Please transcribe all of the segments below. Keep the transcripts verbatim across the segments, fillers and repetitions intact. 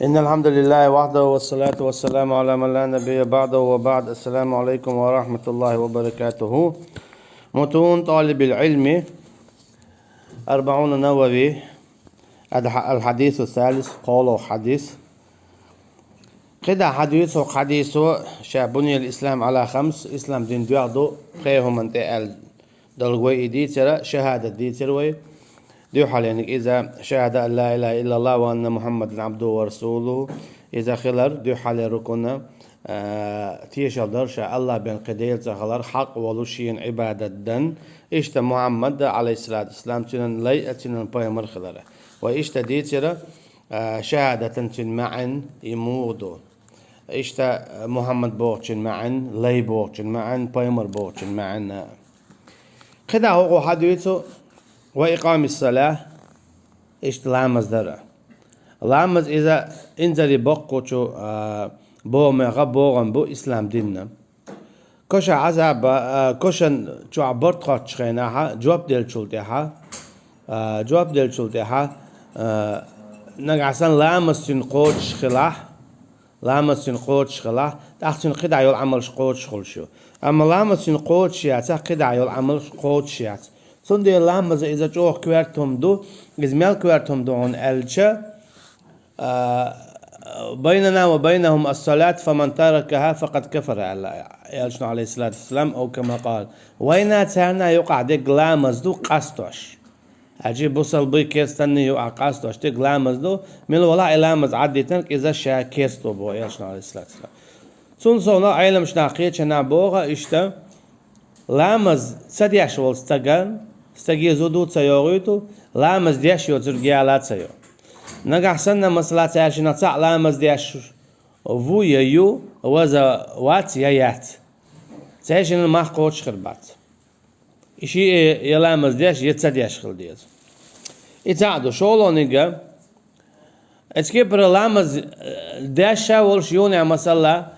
إن الحمد لله وحده والصلاة والسلام على من لا نبي بعده وبعد. السلام عليكم ورحمة الله وبركاته. متون طالب العلم، أربعون نووي، الح-، الحديث الثالث، кхоалгӀа хьадис. КхидӀа хьадис, хьадисо ша بني الإسلام على خمس, ислам дин доьхна ду пхе хӀуман тӀа аьлла долга вай и дийцар, шахӀадат дийцар вай. Дуьххьалениг иза, شهادة أن لا إله إلا الله وأن محمدا عبده ورسوله. Иза хилар дуьххьалера рукн, а, тешал дар ша АллахӀ бен кхин Дела ца хилар хьакъ волуш шена Ӏибадат дан. Иштта Мухьаммад, Ӏалайхиссалату вассалам, цуьнан лай а, цуьнан пайхамар хилар. Вай иштта дийцар, а, шахӀадатан цуьнан маьӀна и муха ду. Иштта Мухьаммад бохучун маьӀна, лай бохучун маьӀна, пайхамар бохучун маьӀна. КхидӀа хӀокхо хьадуьйцу, وإقام الصلاة, иштта ламаз дар. Ламаз иза инзаре боккхачу, а, богӀамех богӀам бу ислам динна. Коша Ӏазаба, а, кошан чохь барт хоттучу хенахьа, жоп деллачул тӀаьхьа, а, жоп деллачул тӀаьхьа, а, нагахь санна ламаз цуьнан кхочуш хилахь, ламаз цуьнан кхочуш хилахь, тӀаккха цуьнан кхидӀа йолу Ӏамалш кхочуш хуьлуш ю. Амма ламаз цуьнан кхочуш яцахь, кхидӀа йолу Ӏамалш кхочуш яц. Цундела ламаза иза чӀогӀа коьрта хӀума ду, иза мел коьрта хӀума ду хьуна аьлча, а, بيننا وبينهم الصلاة فمن تركها فقد كفر, аьлла Элчано, Ӏалайхиссалату вассалам, أو كما قال. Вайна царна юкъахь дерг ламаз ду къастош. Хьаьжи бусалбий керстанний юкъахь къастош дерг ламаз ду, мила валахь и ламаз Ӏаддитинарг иза ша керста ву боху Элчано, Ӏалайхиссалату вассалам. Цунна совнах Ӏеламчу нах кхечанхьа боху иштта, ламаз ца деш волу стаган, стаге зуда ца йогӀуьйту, ламаз деш йоцург яла ца йо. Нагахь санна, масала, цаьршинах цхьаъ ламаз деш ву я ю, ваза вац я яц. Цаьршинан мах кхочуш хир бац. И шиъ я ламаз деш, я ца деш хила деза. И цхьаъ ду, шолгӀаниг а, эцкепара ламаз, э, деш а волуш юнехь, масала,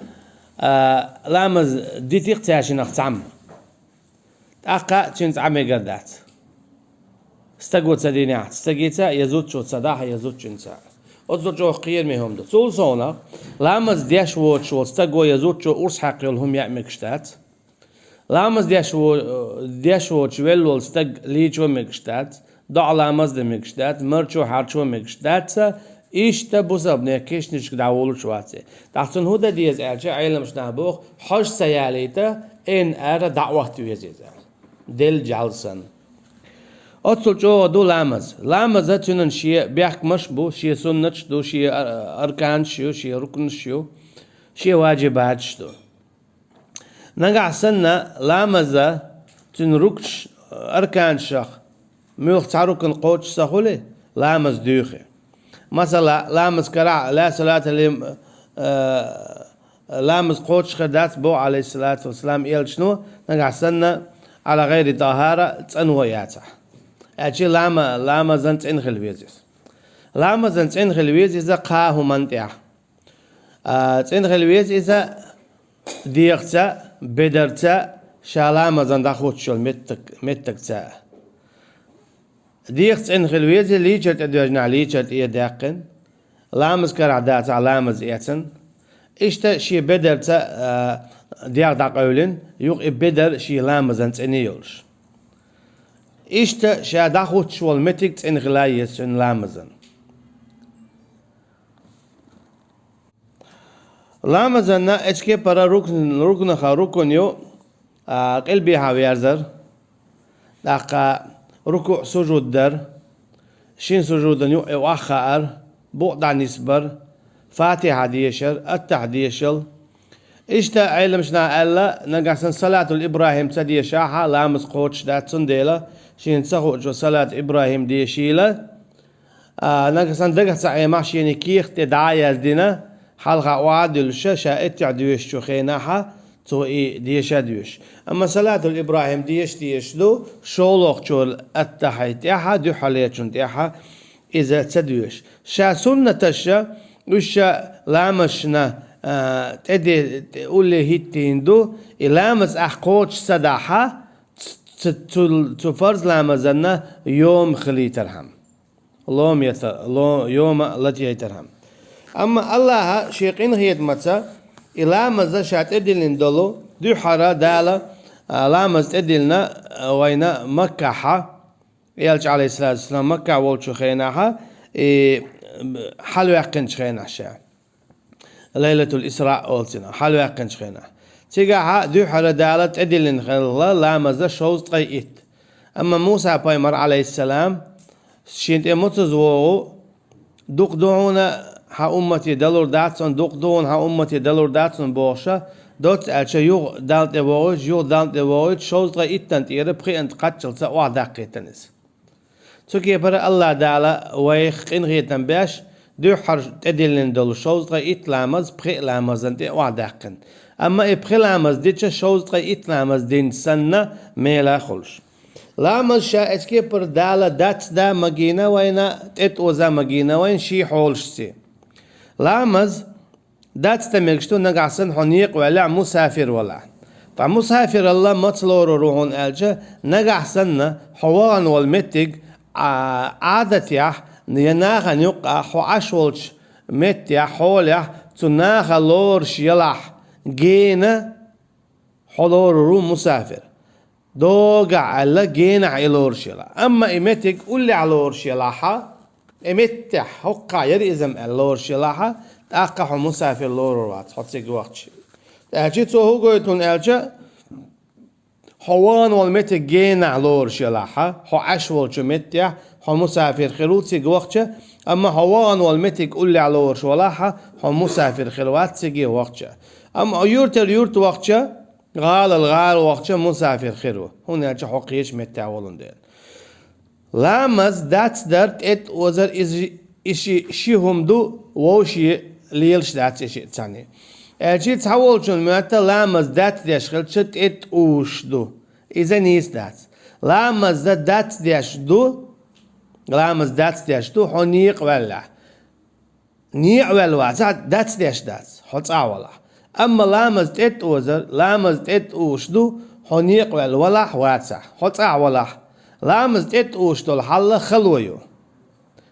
а, ламаз дитих цаьршинах цхьамма. ТӀаккха цуьнца Ӏа мегар дац. Стаго ца динехь, стагица, я зудчо ца дахь, я зудчуьнца. Оццул чӀогӀа кхераме хӀума ду. Цул совнах, ламаз деш воцуш волу стаго я зудчо урс хьакха йолу хӀума яа мегаш дац. Ламаз деш во-, деш воцуш велла волу стаг лийчо мегаш дац, доӀа ламаз дан мегаш дац, марчо хьарчо мегаш дац, иштта бусалбанех кешнашка дӀаволуш вац и. ТӀаккха цунна хӀун дан деза аьлча, Ӏеламчу наха боху, хьожа ца ялийта, эн ара дӀаотта веза иза аьлла. Делла жӀаьла санна. Оццул чӀогӀа ду ламаз. Ламаза цуьнан шен бехкамаш а бу, шен суннаташ а ду, шен ар-, арканаш а ю, шен рукнаш а ю, шен ваджибаташ а ду. Нагахь санна ламаза цуьнан рукнаш, арканашах муьлхха цхьа рукн кхочуш ца хуьлий, ламаз дуьйхи. Масала, ламаз карахь, ла салата ли-, а, ламаз кхочуш хир дац боху, Ӏалайхиссалату вассалам, Элчано, нагахь санна, Ӏала гӀайри тӀахара, цӀано а яцахь. Аьлча лама-, ламазан цӀена хила веза иза. Ламазан цӀена хила веза иза кхаа хӀуманна тӀехь. А, цӀена хила веза иза дегӀаца, бедарца, ша ламазан дӀахӀуттуш йолу меттаг-, меттагца. ДегӀаца цӀена хила веза, лийчар тӀедоьжнехь лийчар тӀе а даьккхина, ламаз карахь дацахь ламаз эцна. Иштта шен бедарца, а, дегӀ дӀакъевлина, юха и бедар шен ламазан цӀена йолуш. Иштта ша дӀахӀуттуш волу меттиг цӀена хила еза цуьнан ламазан. Ламазанна эцкепара рукн-, рукнаха рукн ю, а, къилбехьа верзар, тӀаккха рукуъ, сужуд дар, шин сужудан юкъе охьахаар, букъ дӀанисбар, Фатихьа дешар, аттахьа дешал. Иштта Ӏеламчу наха аьлла, нагахь санна салатул ИбрахӀим ца дешахьа, ламаз кхочуш дац, цундела шена ца хуучо салат ИбрахӀим дешийла. А, нагахь санна дагахь ца Ӏемахь, шена кехат тӀе дӀа а яздина, хьалха охьа а дуьллуша, ша эттехь доьшучу хенахьа, цо и деша а доьшу. Амма салатул ИбрахӀим деша дезаш ду, шолгӀачу аттахьи тӀехьа, дуьххьалечун тӀехьа иза ца доьшу. Ша суннаташа, уьш ша ламазашна, а, тӀе де-, тӀе улле хӀиттийна ду, и ламаз ахь кхочуш ца дахьа, ц-, ц-, цу, цу фарз ламазанна йома хилийтархьама. Лома ета-, ло-, йома латийтархьама. Амма Аллаха шен къинхетамаца и ламаз ша тӀедиллина долу, дуьххьара Дала, а, ламаз тӀедиллина, а, вайна Маккахьа, Элча, алейхиссалату вассалам, Маккахь волчу хенахьа, и хьалаваьккхинчу хенахь ша. Лайлатул Исра олу цунах, хьалаваьккхинчу хенахь. Цигахьа дуьххьара Дала тӀедиллина хилла ламаз шовзткъе итт. Амма Муса пайхамар, алейхиссалам, шен тӀе муцаза вогӀу, дукха ду хьуна хьан уммате далур дац хьуна, дукха ду хьуна хьан уммате далур дац хьуна бохуша, доцца аьлча, юха Далла тӀе вогӀуьйтуш, юха Далла тӀе вогӀуьйтуш, шовзткъе иттан тӀера пхиъанна кхаччалца охьадаккхийтина иза. Цу кепара Аллах Дала вайх къинхетам беш, дуьххьара тӀедиллина долу шовзткъе итт ламаз пхи ламазан тӀе охьадаьккхина. Амма и пхи ламаз дича шовзткъе итт ламаз динча санна мела хуьлуш. Ламаз ша эцу кепара Дала дацда магийна вайна, тӀетӀоза магийна вайна ший хьолашций. Ламаз дацда мегаш ду нагахь санна хьо некъа ваьллехь, мусафир валахь. Ткъа мусафиралла маца лорур ву хьуна аьлча, нагахь санна хьо вахана волу меттиг, а, Ӏадатехь я нахана юккъехь хьо Ӏаш волчу меттехь, хьолехь цу наха лоруш ялахь гена, хьо лорур ву мусафир. Догахь аьлла, генахь и лоруш ялахь. Амма и меттиг уллехь лоруш ялахьа, и меттехь хӀоккхахь яра иза-м аьлла лоруш ялахьа, тӀаккха хьо мусафир лорур вац, хьо цига вахча. Аьлча цо хӀун гойту хьуна аьлча, хьо вахана волу меттиг генахь лоруш ялахьа, хьо Ӏаш волчу меттехь, хьо мусафир хир ву цига вахча, амма хьо вахана волу меттиг уллехь лоруш валахьа, хьо мусафир хир вац цига вахча. Амма юртара юрт вахча, гӀалара гӀала вахча мусафир хир ву, хӀунда аьлча хьо кхечу меттехь волун дела. Ламаз дацдар, тӀетӀозар иза, и ши, ши хӀума ду, вовший лелаш дац и шиъ цхьаьний. Аьлча цхьаволчун моьтту ламаз дацдеш хилча тӀетӀуш ду. Иза нийса дац. Ламаз дацдеш ду, ламаз дацдеш ду, хьо некъа ваьллехь. Некъа ваьлла вацахь, дацдеш дац, хьо цӀахь валахь. Амма ламаз тӀетӀозар, ламаз тӀетӀуш ду, хьо некъа ваьлла валахь, вацахь, хьо цӀахь валахь. Ламаз тӀетӀуш долу хьал хало ю.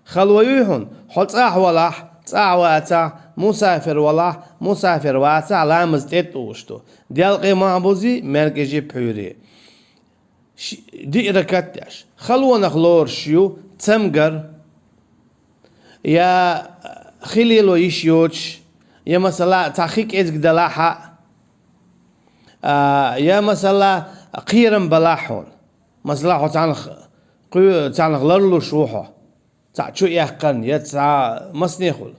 Хало юй хьуна, хьо цӀахь валахь, цӀахь вацахь, мусафир валахь, мусафир вацахь, ламаз тӀетӀуш ду. Делкъе махьбузи, маьркӀажи пхьуьйри. Ши-, диъ ракат деш. Халонах лоруш ю цамгар, я хи лело йиш йоцуш, я, масала, цхьа хи кӀезиг далахьа, а, я, масала, кхерам балахь хьуна. Масала, хьо цхьанах кху-, цхьанах ларлуш ву хьо. Цхьа чу эккхарна, я цхьа маснехула.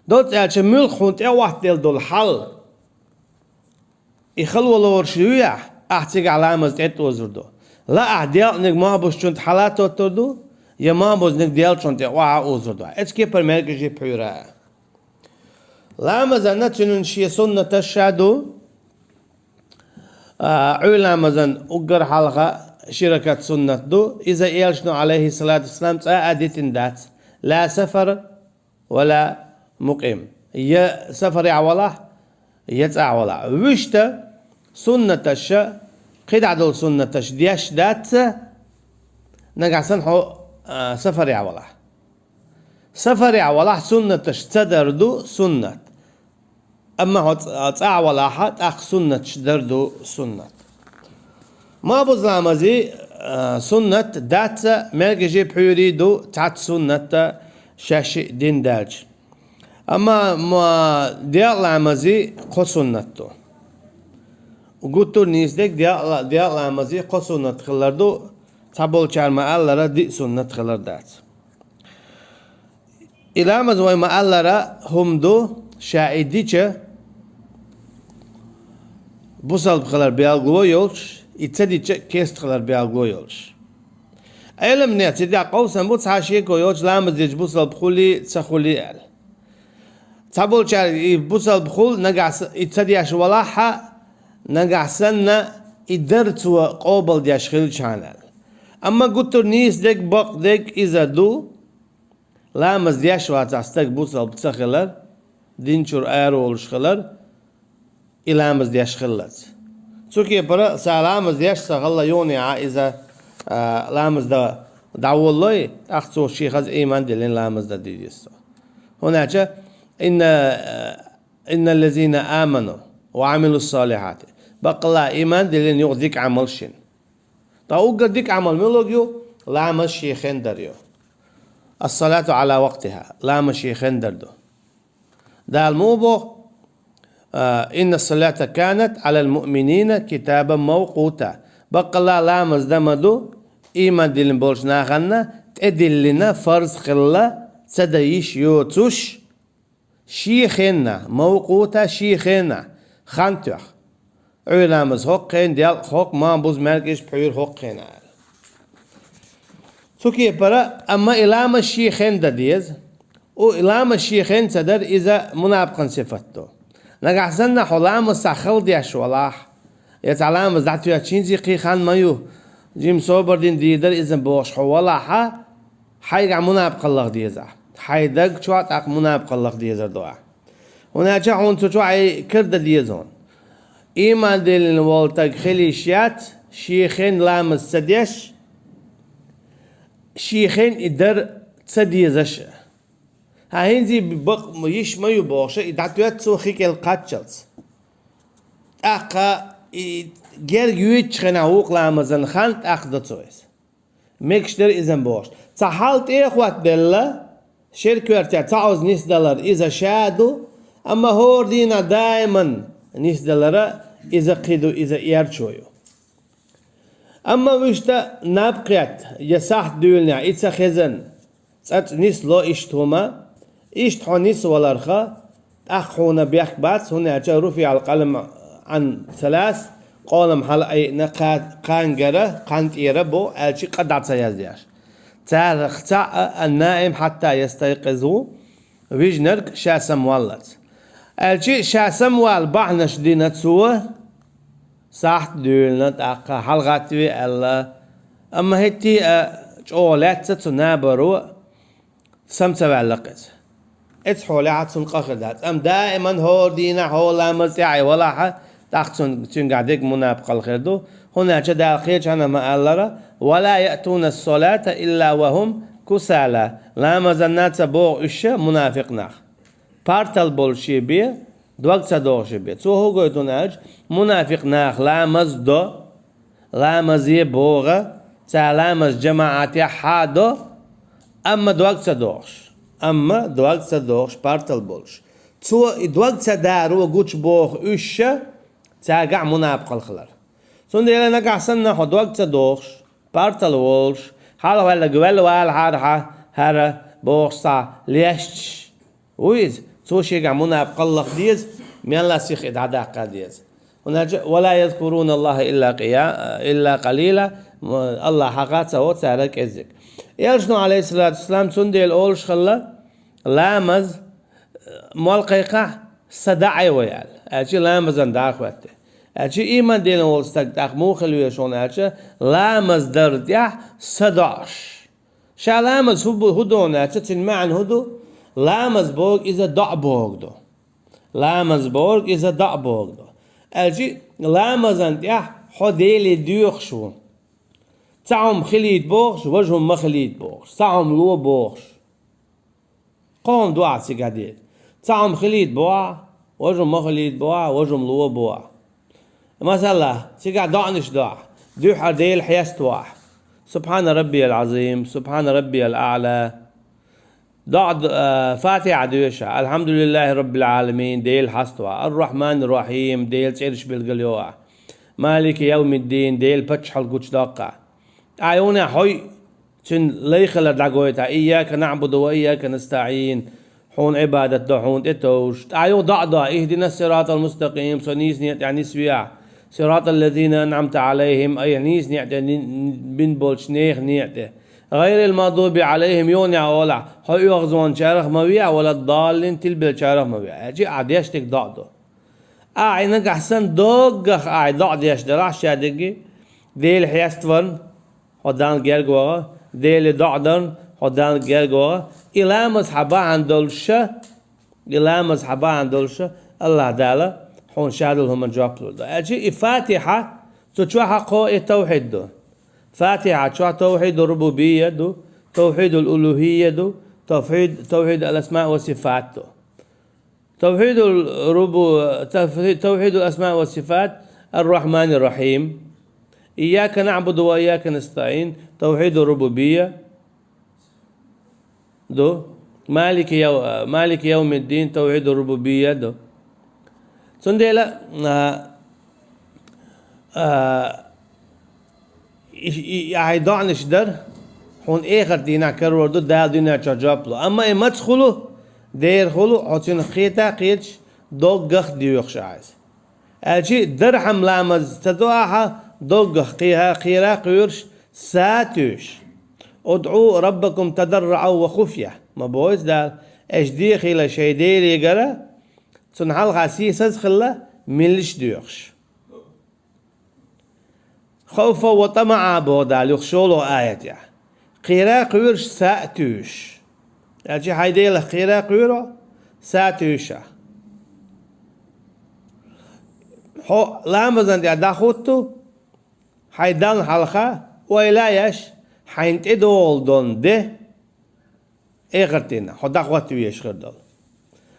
Доцца аьлча, муьлхха хьуна тӀе а ваттаделла долу хьал. И хало лоруш юй ахь, ахь цигахь ламаз тӀетӀозур ду. Лаахь делкъаниг мохь бусчунна тӀе хьала тоттур ду, я мохь бусниг деллачунна тӀе охьа а озур ду. Эцу кепара маьркӀажи пхьуьйра. Ламазана цуьнан шен суннаташ ша ду. А, Ӏуьйра ламазан уггар хьалха ши ракат суннат ду. Иза элчано, алейхиссалату вассалам, цкъа а дитина дац. Ла сафар ва ла мукъим. Я сафарехь валахь, я цӀахь валахь. Вуьшта суннаташа, кхидӀа долу суннаташ деш дац, нагахь санна хьо, а, сафарехь валахь. Сафарехь валахь суннаташ ца дар ду суннат. Амма хьо цӀ-, цӀахь валахьа, тӀаккха суннаташ дар ду суннат. Мохь буза ламази, а, суннат дац, маьркӀажи пхьуьйри ду цхьацца суннатта шаьш шиъ дин даьлча. Амма ма-, делкъа ламази кхо суннат ду. Гуттар а нийса дерг делкъа ла-, делкъа ламази кхо суннат хилар ду, цхьаболчара ма-аллара диъ суннат хилар дац. И ламаз вай ма-аллара хӀума ду, ша и дича бусалба хилар белгало йолуш, и ца дича кест хилар белгало йолуш. Ӏеламнех цу тӀехь къовсам бу, цхьа шеко йоцуш ламаз дича бусалба хуьлий, ца хуьлий аьлла. Цхьаболчара и бусалба хуьлу, нагахь са-, и ца деш валахьа, нагахь санна и дар цо къобалдеш хилчахьана аьлла. Амма гуттар а нийса дерг, бакъ дерг иза ду, ламаз деш вацахь стаг бусалба ца хилар, дин чуьра ара волуш хилар, и ламаз деш хиллалц. Цу кепара сан ламаз деш ца хилла юханехьа иза, а, ламаз дан дӀаволлой, тӀаккха цо шен хаза ийман диллина ламаз дан дийр ду иза. ХӀунда аьлча إن الذين آمنوا وعملوا الصالحات. Баккъалла иман диллина, юха дика Ӏамал шин. Ткъа уггар дика Ӏамал муьлуг ю? Ламаз ший хенна дар ю. الصلاة على وقتها. Ламаз ший хенна дар ду. Дала муха боху: إن الصلاة كانت على المؤمنين كتابا موقوتا. Баккъалла ламаз дан ма ду, иман диллина болчу нахана тӀедиллина, фарз хилла, ца дан йиш йоцуш, ший хенна, мавкъута, ший хенна, хан тоьхна. Ӏуьйра ламаз хӀокху хенна, делкъа хӀокху, ма бузу маьркӀаж пхьуьйра хӀокху хенна аьлла. Цу кепара, амма и ламаз ший хенна дан деза. У, и ламаз ший хенна ца дар, иза мунапкъан сифат ду. Нагахь санна хьо ламаз схьа хала деш валахь, я цхьа ламаз дӀатоьттуш хӀинца кхин хан ма ю, жима собар дина дийр дара иза бохуш хьо валахьа, хьайгахь мунапкъаллах деза. Хьайн даг чохь тӀаккха мунапкъаллах дезар ду ахь. ХӀунда аьлча хьуна цу чохь и кара дан деза хьуна. Иман диллина волу стаг хила йиш яц, ший хенна ламаз ца деш, ший хенна и дар ца дезаш. Хьан хӀинца бакъ йиш ма ю бохуша, и дӀатоьтту цо хи кӀел кхаччалц. ТӀаккха и герга юьйцучу хенахь вукху ламазан хан тӀаккха до цо иза. Мегаш дара иза бохуш. Цхьа хьал тӀе а хӀоттаделла, шеран коьртехь цхьа оза нисдалар иза ша ду, амма хӀора дийнахь даиман нисдалара иза кхин ду, иза эрчо ю. Амма вуьшта наб кхетта, я сахьт дуьйланехь, и ца хезан, цӀа-цӀа нисло иштта хӀума, иштта хьо нисваларха, тӀаккха хьуна бехк бац, хӀунда аьлча رفع القلم عن ثلاث, къолам хьала айина кха-, кхангара, кхантӀера бу, аьлча къа дӀа ца яздеш. Царах цхьаъ النائم حتى يستيقظ ву, вижнарг ша самаваллалц. Аьлча ша самавала бахьанаш дина цо, сахьт дуьйлана тӀаккха хьалагӀаттаве аьлла, амма хӀетте а чӀогӀа лаьцна цу набаро сама ца ваьлла-кх иза. Эцу хьолехь цунна къа хир дац. Амма даиман хӀора дийнахь хьо ламаз тӀехь а валахьа, тӀаккха цун-, цуьнгахь дерг мунапкъалла хир ду, хӀунда аьлча Дала кхечанхьа ма-аллара: ولا يأتون الصلاة إلا وهم كسالى. Ламазанна ца богӀу уьш мунафикъ нах. Партал болуш бен, дог ца догӀуш бен. Цо хӀун гойту аьлча, мунафикъ нах ламаз до, ламазе богӀу, цара ламаз жамаӀатехь а до, амма дог ца догӀуш. Амма дог ца догӀуш, партал болуш. Цо и дог ца даро гучубоху уьш, цаьргахь мунапкъалла хилар. Цундела нагахь санна хьо дог ца догӀуш, партал волуш, хьалхаваьлларг ваьлла валахьара хьан, хӀара бохуш цхьа лесташ ву иза, цо шегахь мунапкъаллах деза, мелла сиха и дӀадаккха деза. ХӀунда аьлча: ولا يذكرون الله إلا قيا-, إلا قليلا, АллахӀ хьаха ца во цара кӀеззиг. Элчано, عليه الصلاة والسلام, цундела олуш хилла, ламаз, мол кхайкхахь, са даӀе вай аьлла. Аьлча ламазан дахватте. Аьлча иман дина волу стаг тӀаккха муха хила веза хьуна аьлча, ламаз дар тӀехь са доӀуш. Ша ламаз хӀу бу-, хӀу дона аьлча, цуьнан маьӀна хӀу ду? Ламаз богу иза доӀа богу ду. Ламаз богу иза доӀа богу ду. Аьлча ламазан тӀехь хьо Деле доьхуш ву. Цхьа хӀума хилийта бохуш, важа хӀума ма хилийта бохуш, цхьа хӀума ло бохуш. Кхо хӀума ду ахь цигахь деза. Цхьа хӀума хилийта бохьа, важа хӀума ма хилийта бохьа, важа хӀума ло бохьа. Масала, цигахь доӀанаш ду ахь, дуьххьара Дела хьеставо ахь. سبحان ربي العظيم، سبحان ربي الأعلى. ДоӀа д-, а, Фатихьа доьшу ахь, الحمد لله رب العالمين, Дела хьаставо ахь. الرحمن الرحيم, Делан цӀераш билгалйо ахь. مالك يوم الدين, Делан паччахьалла гучудоккху ахь. Ахь юханехь хьой Цуьнан лай хилар дӀагойту ахь: إياك نعبد وإياك نستعين, хьуна Ӏибадат до, хьуна тӀетовжа. ТӀаккха юха доӀа до: اهدنا الصراط المستقيم, со нийсане тӀехь нисве ахь. صراط الذين أنعمت عليهم, айхьа нийсане тӀе ни-, бина болчу нехан некъа тӀе. غير المغضوب عليهم, юханехь олахь, хьо оьгӀазвахначарах ма ве ахь, ولا الضالين, тилбеллачарах ма ве ахь. Аьлча ахь деш дерг доӀа ду. Ахьа нагахь санна доггах ахьа доӀа деш дарахь шадерриге, Дела хьеставарна, хьо Далла герга ваха, Деле доӀа дарна, хьо Далла герга ваха, и ламаз хьан бахьана долуша, и ламаз хьан бахьана долуша, АллахӀ Дала хьуна шадолу хӀуманна жоп лур ду. Аьлча и Фатихьа, цу чохь а кхо и тавхьид ду. Фатихьа чохь тавхьидул рубубийя ду, тавхьидул улухӀийя ду, тавхьид, тавхьид ал-асмаъ ва сифат ду. توحيد الربو-، توحيد الأسماء والصفات، الرحمن الرحيم. إياك نعبد وإياك نستعين، توحيد الربوبية. Ду. مالك يو-، مالك يوم الدين، توحيد الربوبية ду. Цундела, а, а, и, и, и, хьай доӀанаш дар, хьона эхарта дийнахьа карор ду, Дала дуьнен чу жоп лу. Амма и маца хуьлу, дера хуьлу, хьо цунах кхета а кхеташ, доггах доьхуш ахь иза. Аьлча, дархьама ламаз ца до ахьа, доггах кхера а кхоьруш, са а туьйсуш. «ادعوا ربكم تضرعا وخفية», ма боху иза Дала, аша дехийла шайн Делегара, цунна хьалха сийсаз а хилла, меллаш а доьхуш. «خوفا وطمعا», боху Дала юха шолгӀа аятехь. Кхера а кхоьруш, са а туьйсуш. Аьлча, хьайн Делах кхера а кхоьру, са а туьйсуш. Хьо ламазан тӀехь дӀахӀутту, хьайн Далла хьалха, ойла а еш, хьайна тӀедогӀула долу де, эхарта дийнахь хьо дӀахӀотта везаш хир долу.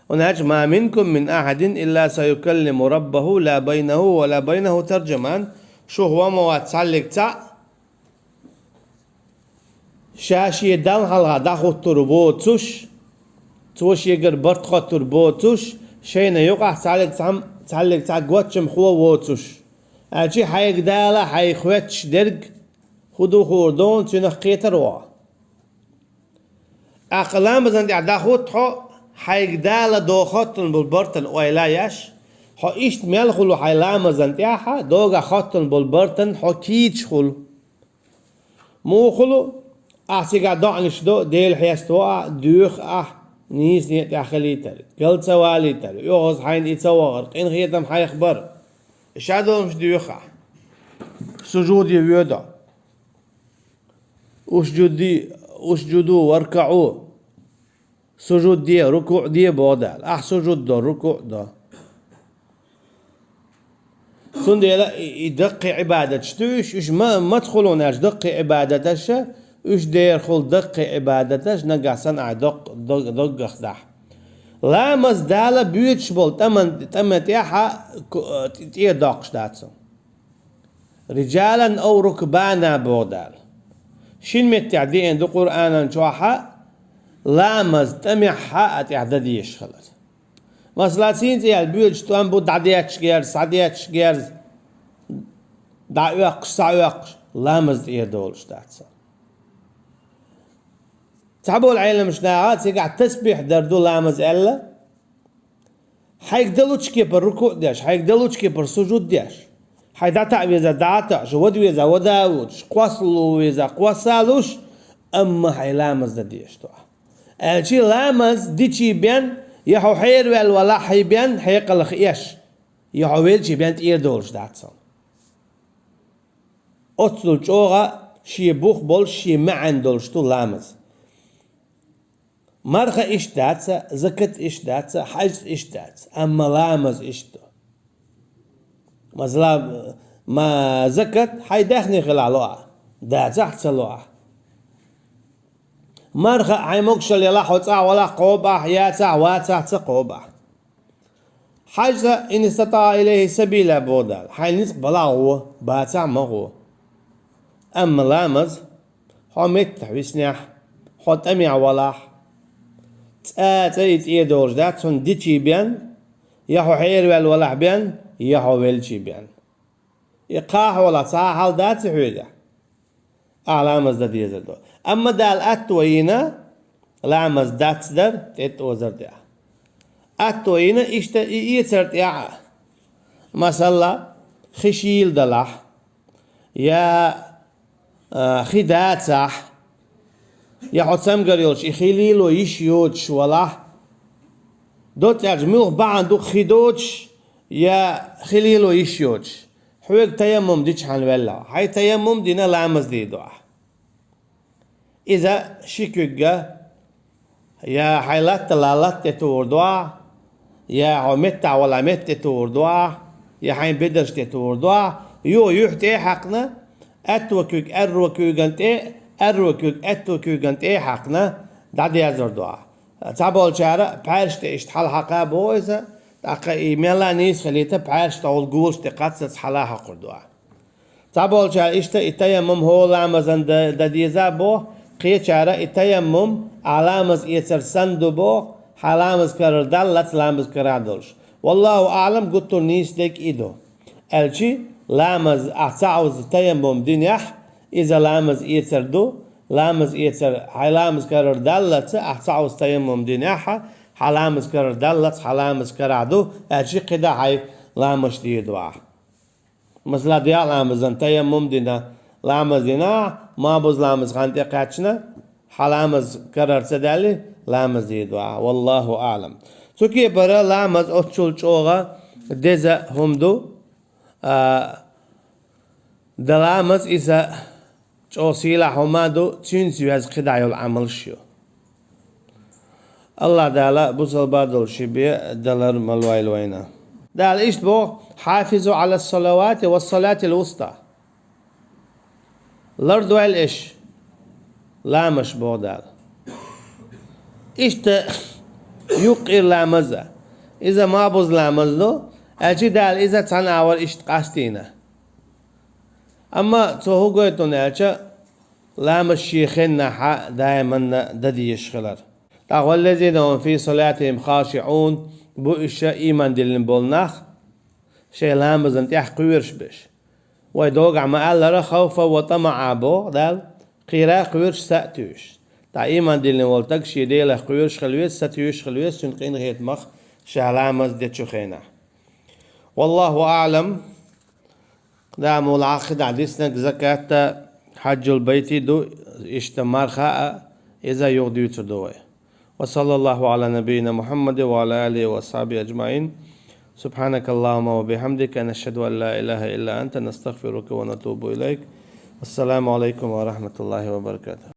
ХӀунда аьлча: «ما منكم من أحد إلا سيكلمه ربه لا بينه ولا بينه ترجمان». Шух ван ма вац цхьаллиг цхьаъ, ша шен Далла хьалха дӀахӀуттур воцуш, цо шегара барт хоттур боцуш, шайна юкъахь цхьаллиг цхьам-, цхьаллиг цхьа гочдамхо воцуш. Аьлча хьайга Дала хьайх хоьттуш дерг хӀун ду хуур ду, цунах кхетар ву. ТӀаккха ламазан тӀехь дӀахӀутту хьо, хьайга Дала догӀу хоттун болу бартан ойла а еш, хьо иштта мел хуьлу хьайн ламазан тӀехь, догӀу хоттун болу бартан хьо кийча хуьлу. Муха хуьлу, ахь цигахь доӀанаш до, Дела хьеставо ахь, доьху ахь, нийсонан тӀехь хилийтар, гал ца валийтар, оьгӀаз хьайна и ца вахар, къинхетам хьайх бар. Ша долуш доьху ахь. Сужуде воьду. «اسجدوا، اسجدوا واركعوا». Сужуд де, рукуъ де, боху Дала. Ахь сужуд до, рукуъ до. Цундела и, и даккхий Ӏибадаташ ду уьш, уьш ма-, маца хуьлу аьлча даккхий Ӏибадаташ, уьш дера хуьлу даккхий Ӏибадаташ, нагахь санна ахь доккх-, дог-, доггах дахь. Ламаз Дала боьдуш болу тӀаман-, тӀаман тӀехь а ку-, тӀе-, тӀе доккхуш дац. «رجالا أو ركبانا», боху Дала. Шина меттехь деана ду Къуръанан чохь а, ламаз тӀамехь а тӀехь дан дезаш хилар. Масала, цуьнца яьлла боьдуш тӀом бу дӀадетташ герз, схьадетташ герз, дӀаоьккхуш, схьаоьккхуш, ламаз тӀера долуш дац. Цхьаболу Ӏеламчу наха цигахь тасбихь дар ду ламаз аьлла, хьайга далучу кепара рукуъ деш, хьайга далучу кепара сужуд деш, хьайн дӀатаӀа веза дӀа а таӀаш, вада веза вада а водуш, кхоссалуш веза кхосса а луш, амма хьайн ламаз дан дезаш ду ахь. Аьлча ламаз дичий бен, я хьо хьераваьлла валахь хьий бен, хьекъалах еш, я хьо велчий бен тӀера долуш дац хьуна. Оццул чӀогӀа шен бух болуш, шен маьӀна долуш ду ламаз. Марха иштта дац, закат иштта дац, хьаьжцӀа иштта дац, амма ламаз иштта ду. Масала, ма-, закат хьайн даьхни хилахь ло ахь, дацахь а ца ло ахь. Марха хьайн могушалла ялахь, хьо цӀахь валахь кхобу ахь, яцахь, вацахь ца кхобу ахь. ХьаьжцӀа, «إن استطعت إليه سبيلا», боху Дала, хьайн ницкъ балахь гӀо, бацахь ма гӀо. Амма ламаз, хьо меттахь виснехь, хьо тӀамехь валахь, цкъа а цкъа и тӀера долуш дац, цунна дичий бен, я хьо хьераваьлла валахь бен, я хьо велчий бен. И кхахьолахь цхьа а хьал дац и хьоьгахь. Ахь ламаз дан дезар ду. Амма Дала атто йина, ламаз дац дар, тӀетӀозар тӀехь. Атто йина иштта и эцар тӀехь а. Масала, хи шийла далахь, я, а, хи дацахь, я хьо цамгар йолуш и хи лело йиш йоцуш валахь, доццаьрча муьлха бахьана ду хи доцуш, я хи лело йиш йоцуш. Хьоьга таяммум дичахьана ваьлла, хьайн таяммум дина ламаз дийр ду ахь. Иза ши куьг а, я хьайн латталахь латта тӀе тухур ду ахь, я хьо меттахь валахь метта тӀе тухур ду ахь, я хьайн бедарш тӀе тухур ду ахь, юха юьхь тӀе а хьаькхна, аьтту куьг аьрру куьйган тӀе, аьрру куьг аьтту куьйган тӀе а хьаькхна, дӀадерзор ду ахь. Цхьаболчара пхьарш тӀе иштта хьалхьакха боху иза, тӀаккха и мелла нийса хилийта пхьарш тӀехула гулаш тӀе кхаццац хьала хьокхур ду ахь. Цхьаболчара иштта и таяммум хӀора ламазан дан, дан деза боху, кхечара и таяммум ахь ламаз эцар санна ду боху, хьан ламаз карар даллалц ламаз карахь долуш. Валлаху аӀлам, гуттар нийса дерг и ду. Аьлчи, ламаз ахь цхьа Ӏуза таяммум динехь, иза ламаз эцар ду, ламаз эцар, хьайн ламаз карар даллалц ахь цхьа Ӏуза таяммум динехь, хьан ламаз карар даллалц хьан ламаз карахь ду, аьлчи кхидӀа хьайн ламазаш дийр ду ахь. Масала, деа ламазан таяммум дина, ламаз дина, ма бузу ламаз хан тӀе кхаьчна, хьан ламаз карар ца даьлли, ламаз дийр ду ахь. Валлаху аӀлам. Цу кепара ламаз оццул чӀогӀа деза хӀума ду, а, дан ламаз иза чӀогӀа сийлахь хӀума ду, цуьнца йоьзна кхидӀа йолу Ӏамалш ю. АллахӀ Дала бусалба долуш бен далар ма лойла вайна. Дала иштта боху: «Хьафизу Ӏала салавати ва салатил вуста». Лардойла аш ламазаш, боху Дала. Иштта юккъера ламаз а, иза ма бузу ламаз ду, аьлчи Дала иза цхьана агӀор иштта къастийна. Амма цо хӀун гойту аьлча, ламаз шен хеннахь даиманна дан дезаш хилар. ТӀаккха: «Валлазина хум фи салатихим хашиӀун», бу уьш ийман диллина болу нах, шайн ламазан тӀехь кхоьруш берш. Вай догахь ма-аллара, хавфан ва тамаӀан боху Дала, кхера а кхоьруш, са а туьйсуш. ТӀаккха ийман диллина волу стаг шен Делах кхоьруш хила веза, са туьйсуш хила веза, цуьнан къинхетамах ша ламаз дечу хенахь. Валлаху аӀлам. КхидӀа муьлхха а кхидӀа диснарг закат а, хьаджул байти ду, иштта марха а, иза юха дуьйцур ду вай. Ва саллаллаху Ӏала набийина Мухьаммадин ва Ӏала алихи ва асхьабихи аджмаӀин. Субхьанакаллахумма ва бихьамдика, нашхьаду ан ла илаха илла анта, настагъфирука ва натубу илайк. Ассаламу Ӏалайкум ва рахьматуллахи ва баракатух.